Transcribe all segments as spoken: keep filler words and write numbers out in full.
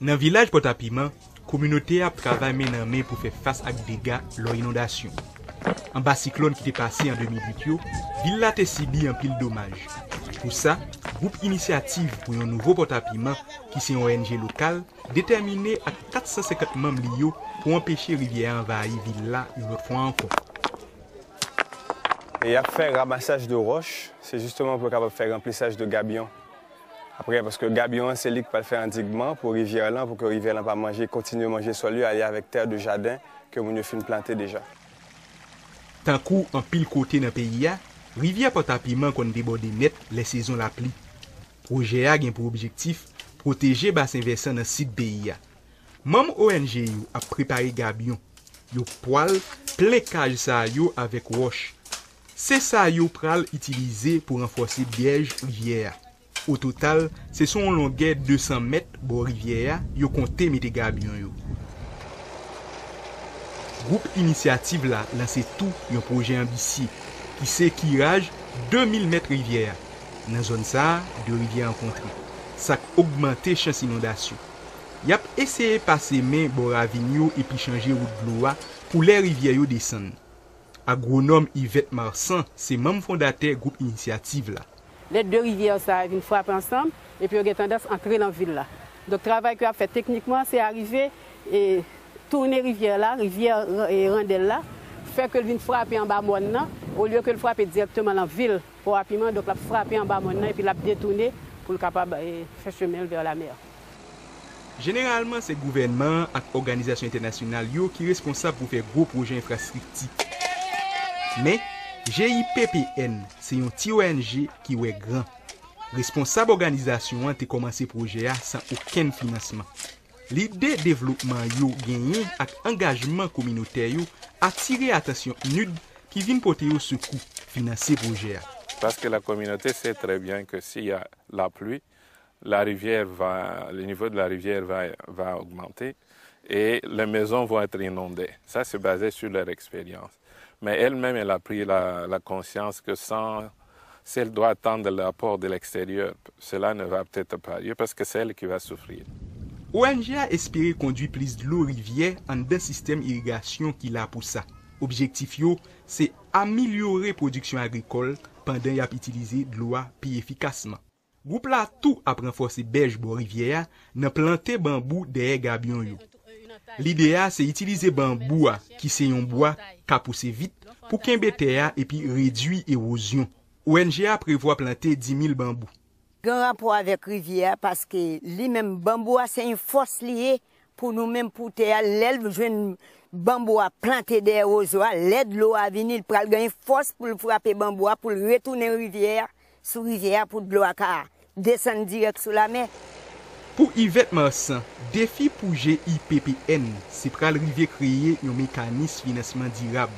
Nan vilaj Pòtapiman, kominote a ap travay men nan men pou fè fas ak dega lò inondasyon. Anba siklòn ki te pase an de mil uit yo, vil la te sibi anpil domaj. Pou sa, gwoup Inisyativ pou yon nouvo Pòtapiman, ki se yon O N G lokal, detèmine ak kat san senkant manm li yo pou anpeche rivyè a anvayi vil la yon lòt fwa ankò. E y ap fè ramasaj de wòch, se jisteman pou yo kapab fè ranplisaj de gabyon. Apre, paske gabyon an, se li ki pral fè andigman pou rivyè lan, pou ke rivyè lan pa manje, kontinye manje sòl yo, ale avèk tè de jaden ke moun yo fin plante deja. Tankou anpil kote nan peyi a, rivyè Pòtapiman konn debòde nèt lè sezon lapli. Pwojè a gen pou objektif pwoteje basen vèsan nan sid peyi a. Manm O N G yo ap prepare gabyon. Yo pwal plen kaj sa yo avèk wòch. Se sa yo pral itilize pou ranfòse bèj rivyè a. O total, se sou yon longè de san mèt bò rivyè a yo konte mete gabyon yo. Gwoup Inisyativ la lanse tou yon pwojè anbisye, ki se kiraj de mil mèt rivyè a. Nan zòn sa a, de rivyè rankontre, sa k ogmante chans inondasyon. Y ap eseye pase men bò ravin yo epi chanje wout dlo a pou lè rivyè yo desann. Agwonòm Yvette Marsan se manm fondatè gwoup Inisyativ la. Lè de rivyè sa yo vin frape ansanm, epi yo gen tandans antre nan vil la. Donk, travay ke y ap fè teknikman, se arive e tounen rivyè la, rivyè e, Randèl la, fè ke l vin frape anba mòn nan, olye ke l frape dirèkteman nan vil Pòtapiman, donk l ap frape anba mòn nan epi l ap detounen pou l kapab e, fè chemen l vè lamè. Jeneralman, se gouvènman an ak òganizasyon entènasyonal yo ki responsab pou fè gwo pwojè enfrastrikti. Men, G I P P N se yon ti O N G ki wè gran. Responsab òganizasyon an te kòmanse pwojè a san okenn finansman. Lide devlopman yo genyen ak angajman kominotè yo atire atansyon PNUD ki vin pote yo sekou, finanse pwojè a. Parce que la communauté sait très bien que s'il y a la pluie, la rivière va, le niveau de la rivière va, va augmenter et les maisons vont être inondées. Ça, c'est basé sur leur expérience. Mais elle-même, elle a pris la, la conscience que sans, si elle doit attendre l'apport de l'extérieur, cela ne va peut-être pas lieu parce que c'est elle qui va souffrir. O N G a espere kondwi plis dlo rivyè anndan sistèm irigasyon ki la pou sa. Objektif yo se amelyore pwodiksyon agrikòl pandan y ap itilize dlo a pi efikasman. Gwoup la tou ap ranfòse bèj bò rivyè a nan plante banbou dèyè gabyon yo. Lide a se itilize banbou a, ki se yon bwa ka pouse vit, pou kenbe tè a epi redui ewozyon. O N G a prevwa plante di mil banbou. Gen rapò avèk rivyè a paske li menm banbou a se yon fòs li ye pou nou menm pou tè a lè l jwenn banbou a plante dèyè wozo a, lè dlo a vini, l pral gen fòs pou l frape banbou a, pou l retounen rivyè a, sou rivyè a pou dlo a ka desann dirèk sou lamè. Pou Yvette Marsan, defi pou G I P P N se pral rive kreye yon mekanis finansman dirab.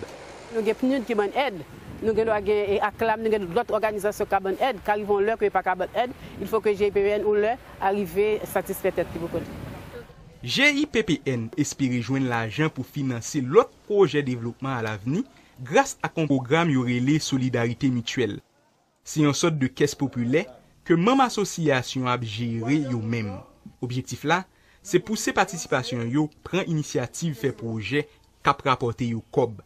Nou gen PNUD ki ban n èd, nou gen dwa gen ACLAM, nou gen lòt òganizasyon k ap ban n èd, ka rive yon lè ke yo pa ka ban n èd, il faut que G I P P N yon lè arive satisfè tèt li pou kont li. G I P P N espere jwenn lajan pou finanse lòt pwojè devlopman alavni gras ak yon pwogram yo rele Solidarite Mityèl. Se yon sòt de kès popilè ke manm asosyasyon ap jere yo menm. Objektif la, se pouse patisipasyon yo pran inisyativ fè pwojè k ap rapòte yo kòb.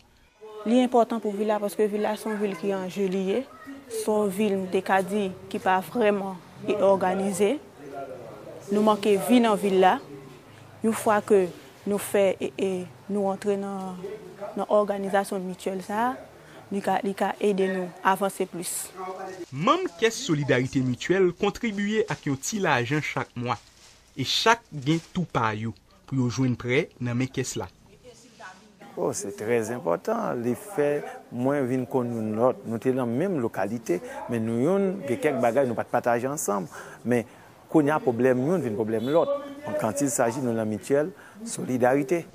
Li enpòtan pou vil la paske vil la se yon vil ki an je li ye. Se yon vil m te ka di ki pa vrèman e òganize. Nou manke vi nan vil la. Yon fwa ke nou fè e, e nou antre nan, nan òganizasyon mityèl sa a, li ka, li ka ede nou avanse plis. Manm kès Solidarite Mityèl kontribye ak yon ti lajan chak mwa, e chak gen tou pa yo pou yo jwenn prè nan men kès la. Oh, se trè enpòtan. Li fè mwen vin konn youn lòt. Nou te nan menm lokalite, men nou youn, gen kèk bagay nou pa t pataje ansanm. Men kounye a, pwoblèm youn vin pwoblèm lòt. Quand il s'agit nou nan mityèl, solidarite.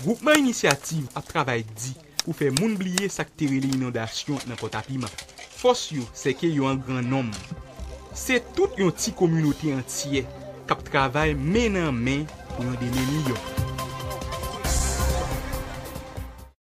Gwoupman Inisyativ ap travay di pou fè moun bliye sa k te rele inondasyon nan Pòtapiman. Fòs yo sèke yo an gran nonm. Se tout yon ti kominote antyè k ap travay men nan men pou yon demen miyò.